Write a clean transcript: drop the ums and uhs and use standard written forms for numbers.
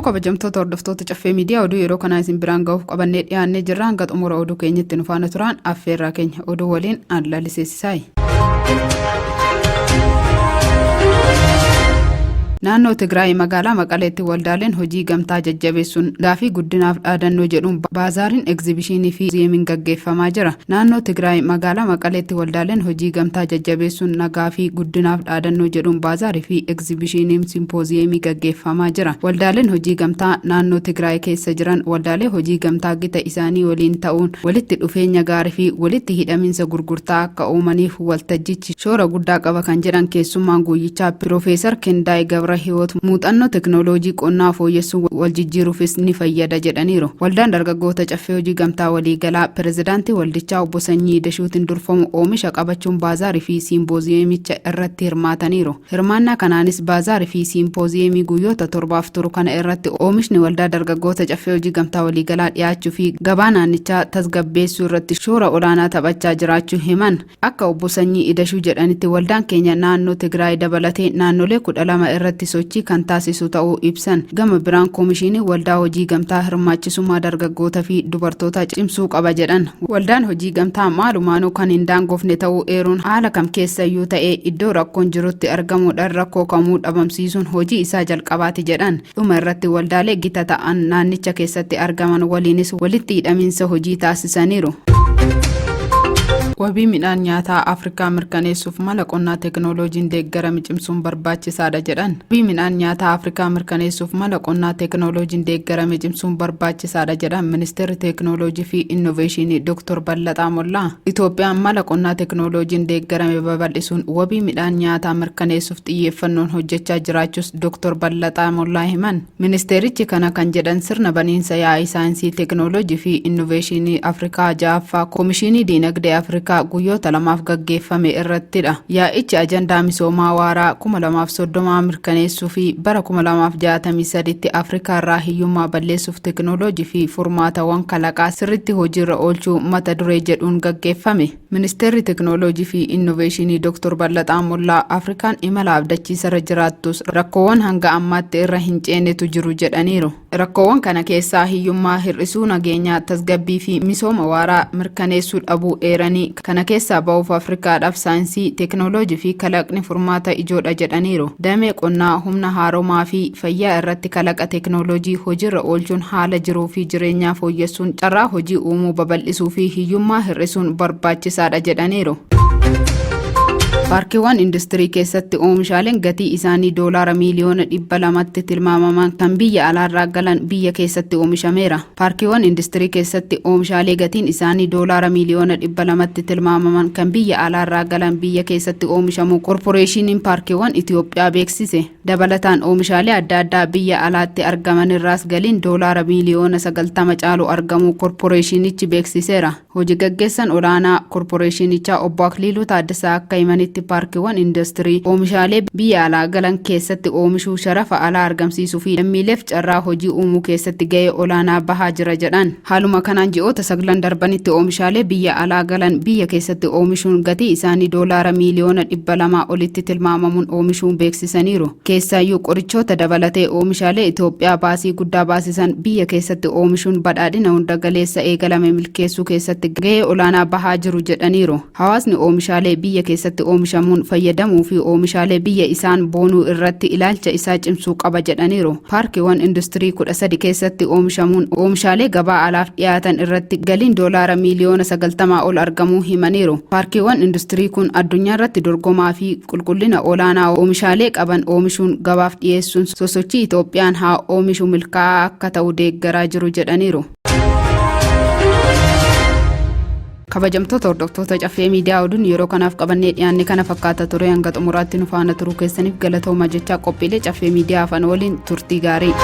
jamoo kabajamtoota hordoftoota Caffee Miidiyaa, oduu yeroo kanaa isin biraan gahuuf qabannee dhiyaannee jirra. Hanga xumura oduu keenyatti nu faana turaan affeerraa keenya. Oduu waliin aan laliseessisaayi. Naannoo Tigraay magaalaa Maqaleetti waldaaleen hojii gamtaa jajjabeessuun gaafii guddinaaf dhaadannoo jedhuun baazaariin egzibishiinii fi muuziyeemiin gaggeeffamaa jira. Naannoo Tigraay magaalaa Maqaleetti waldaaleen hojii gamtaa jajjabeessuun nagaa fi guddinaaf dhaadannoo jedhuun baazaarii fi egzibishiiniin simpooziyeemii gaggeeffamaa jira. Waldaaleen hojii gamtaa naannoo Tigraay keessa jiran waldaalee hojii gamtaa gita isaanii waliin ta'uun walitti dhufeenya gaarii fi walitti hidhaminsa gurgurtaa akka uumaniif waltajjichi shoora guddaa qaba kan jedhan keessummaan guyyichaa Piroofeesar Kindaay Gabra Hiwoot, muuxannoo teknooloojii qonnaa fooyyessuun wal jijjiiruufis ni fayyada jedhaniiru. Waldaan dargaggoota Caffee Hojii Gamtaa Waliigalaa Pirezidaantii waldichaa Obbo Sanyii Dashuutiin durfamu oomisha qabachuun baazaarii fi siimbooziyeemicha irratti hirmaataniiru. Hirmaannaa kanaanis baazaarii fi siimpooziyeemii guyyoota torbaaf turu kana irratti oomishni Waldaa Dargaggoota Caffee Hojii Gamtaa Waliigalaa dhiyaachuu fi gabaa naannichaa tasgabbeessuu irratti shoora olaanaa taphachaa jiraachuu himan. Akka Obbo Sanyii Idashuu jedhanitti, waldaan keenya naannoo Tigraay dabalatee naannolee 12 irratti sochii kan taasisu ta'uu ibsan. Gama biraan Komishiiniin Waldaa Hojii Gamtaa hirmaachisummaa dargaggoota fi dubartootaa cimsuu qaba jedhan. Waldaan hojii gamtaa maalumaanuu kan hin daangofne ta'uu eeruun, haala kam keessayyuu ta'ee iddoo rakkoon jirutti argamuudhaan rakkoo kamuu dhabamsiisuun hojii isaa jalqabaati jedhan. Dhuma irratti waldaalee gita ta'an naannicha keessatti argaman waliinis walitti hidhamiinsa hojii taasisaniiru. Wabii midhaan nyaataa Afrikaa mirkaneessuuf mala qonnaa teekinooloojiin deeggarame cimsuun barbaachisaadha jedhan. Wabii midhaan nyaataa Afrikaa mirkaneessuuf mala qonnaa teekinooloojiin deeggarame cimsuun barbaachisaadha jedhan Ministeerri Teekinooloojii fi Innoveeshinii Dr. Ballaxaa Mollaa. Itoophiyaan mala qonnaa teekinooloojiin deeggarame babal'isuun wabii midhaan nyaataa mirkaneessuuf xiyyeeffannoon hojjechaa jiraachuus Dr. Ballaxaa Mollaa himan. Ministeerichi kana kan jedhan sirna baniinsa yaa'ii saayinsii, teekinooloojii fi innoveeshinii Afrikaa 6ffaa Komishinii Diinagdee Afrikaa guyyoota lamaaf gaggeeffame irrattidha. Yaa'ichi ajandaa misoomaa waaraa 2030 mirkaneessuu fi bara 2063tti Afrikaarraa hiyyummaa balleessuuf teekinooloojii fi furmaatawwan kalaqaa sirriitti hojiirra oolchuu mata duree jedhuun gaggeeffame. Ministeerri Teekinooloojii fi Innoveeshinii Dr. Ballaxaa Mollaa, Afrikaan imala abdachiisarra jiraattus rakkoowwan hanga ammaatti irra hin ceenetu jiru jedhaniiru. Rakkoowwan kana keessaa hiyyummaa hir'isuu, nageenyaa, tasgabbii fi misooma waaraa mirkaneessuu dhabuu eeranii, kana keessaa ba'uuf Afrikaadhaaf saayinsii, teekinooloojii fi kalaqni furmaata ijoodha jedhaniiru. Damee qonnaa, humna haaromaa fi fayyaa irratti kalaqa teekinooloojii hojiirra oolchuun haala jiruu fi jireenyaa fooyyessuun, carraa hojii uumuu babal'isuu fi hiyyummaa hir'isuun barbaachisaadha jedhaniiru. Paarkiiwwan industirii keessatti oomishaaleen gatii isaanii doolaara miiliyoona 200tti tilmaamaman kan biyya alaarraa galan biyya keessatti oomishameera. Paarkiiwwan industirii keessatti oomishaalee gatiin isaanii doolaara miiliyoona 200tti tilmaamaman kan biyya alaarraa galan biyya keessatti oomishamuu Korporeeshiniin Paarkiiwwan Itoophiyaa beeksise. Dabalataan oomishaalee adda addaa biyya alaatti argamanirraas galiin doolaara miiliyoona 90 caalu argamuu korporeeshinichi beeksiseera. Hoji gaggeessan olaanaa korporeeshinichaa Obbo Akliiluu Taaddasaa akka himanitti, paarkiiwwan industirii oomishaalee biyya alaa galan keessatti oomishuu sharafa alaa argamsiisuu fi lammiileef carraa hojii uumuu keessatti gahee olaanaa bahaa jira jedhan. Haaluma kanaan ji'oota saglan darbanitti oomishaalee biyya alaa galan biyya keessatti oomishuun gatii isaanii doolaara miiliyoona 200 olitti tilmaamamuun oomishuun beeksisaniiru. Keessaayyuu qorichoota dabalatee oomishaalee Itoophiyaa baasii guddaa baasisan biyya keessatti oomishuun badhaadhina hunda galeessa eegalame milkeessuu keessatti gahee olaanaa bahaa jiru jedhaniiru. Hawaasni oomishaalee biyya keessatti oomishamuun fayyadamuu fi oomishaalee biyya isaan boonuu irratti ilaalcha isaa cimsuu qaba jedhaniiru. Paarkiiwwan industirii 13 keessatti oomishamuun oomishaalee gabaa alaaf dhiyaatan irratti galiin doolaara miiliyoona 90 ol argamuu himaniiru. Paarkiiwwan industirii kun addunyaa irratti dorgomaa fi qulqullina olaanaa oomishaalee qaban oomishuun gabaaf dhiyeessuun sosochii Itoophiyaan haa oomishu milkaa'aa akka ta'u deeggaraa jiru jedhaniiru. Kabajamtoota hordoftoota Caffee Miidiyaa, oduun yeroo kanaaf qabannee dhiyaanne kana fakkaata ture. Hanga xumuraatti nu faana turuu keessaniif galatooma jechaa, qophiilee Caffee Miidiyaa afaan waliin turtii gaarii.